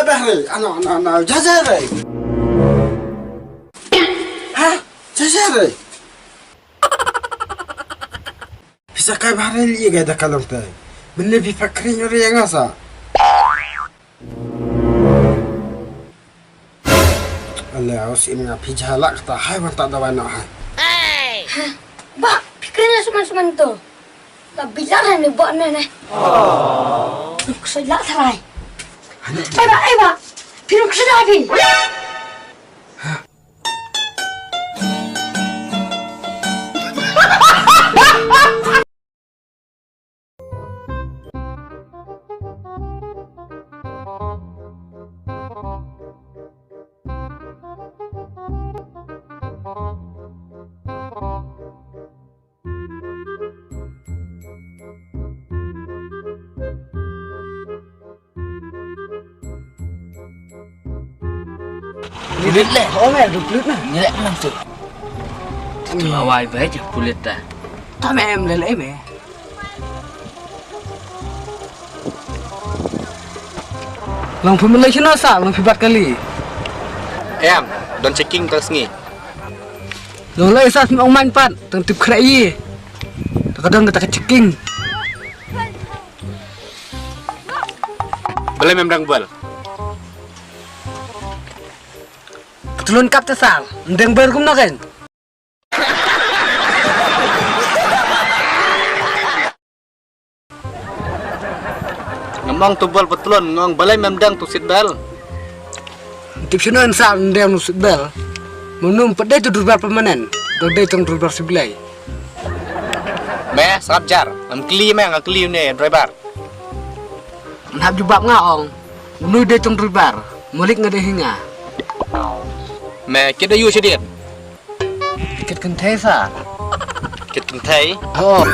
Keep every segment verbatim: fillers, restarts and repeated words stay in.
Bahre, ano, ano, ano, ja, ja re. Ha? Ja, ja re. Pisa kai bahre li ga da kalong te. Bende phi pakri nyore yang asa. Ale, aus im nga phi jala kata hai wan ta dawai na hai. Ba, phi kren la suman suman tu. La bilar ni buat ni ni. Ksoi la sarai. Eba, eba. Phi ksoi la phi. Pulit le. Oh, me, du pulit na. Ni le nang tu. Tu awai bai je pulit ta. Ta me em le le me. Long phi Malaysia na sa, long phi bat kali. Em, don checking ta sngi. Long le sa ong man pat, tang tip khra i. Ta ka dong ta ka checking. Balei mem dang bal? Patlun kap ta sal, mdeng ber kum na kan. Ngamong tu bal patlun, ngong balei mem dang tu seat belt. Tip sino en sal mdeng tu seat belt. Menum pedai tu durbar permanen, dodai tong durbar sebilai. Me, sap jar, ngam kli me, nga kli ne driver. Nap jubab nga ong. Unu dei tong driver. Mulik nga dei hinga. Me kit ayu shadit. Kit kynthei sa. Kit kynthei. Oh.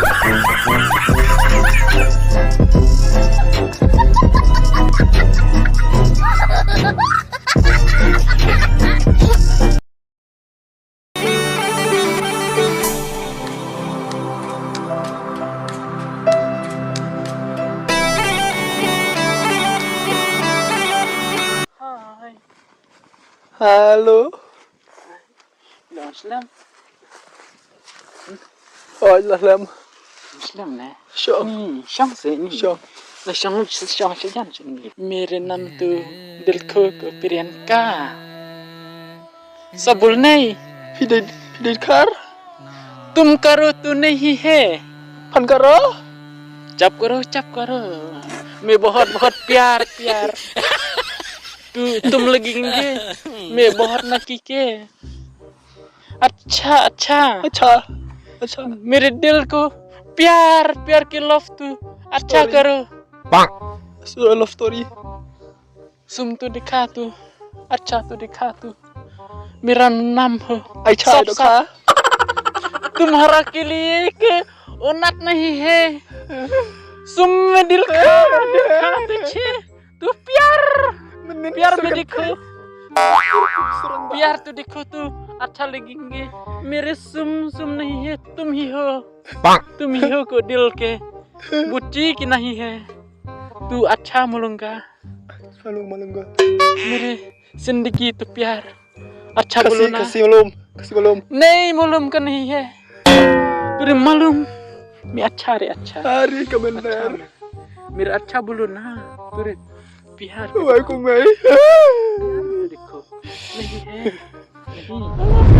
Hello. Long slem. Oi, la slem. Slem ne? Shong. Ni, shong se ni. Shong. La shong, shong se jan se ni. Mere naam tu Dilko ko Priyanka. Sabul nei. Phi dei, phi dei khar? Tum karo tu nahi hai. Phan karo? Chap karo, chap karo. Main bahut, bahut pyar, pyar. Tu tum lagenge. Main bahut naki ke. Acha, acha. Acha, acha. Mere dil ko pyar, pyar ki love tu acha karo. Bang. So love story. Sum tu dikha tu, acha tu dikha tu, mera naam ho. Acha, sap, dikha. Sap. Tumhara ke liye ke unat nahi hai. Sum mein dil kha, dil kha tu chhe, tu pyar, pyar mein dikho. Pyar tu dikho tu acha lagenge. Mere sum, sum nahi hai, tum hi ho. Tum hi ho ko dil ke. Buti ki nahi hai. Tu acha malunga. Malung, malung ga. Mere zindagi tu pyar. Acha Khasi, bolona. Khasi malum, Khasi malum. Nahi malum ka nahi hai. Ture malum. Mere acha re acha. Are ka bendar. Mere acha bolona. Ture pyar. Wai ko mai. Dikho. Nahi hai. Nahi.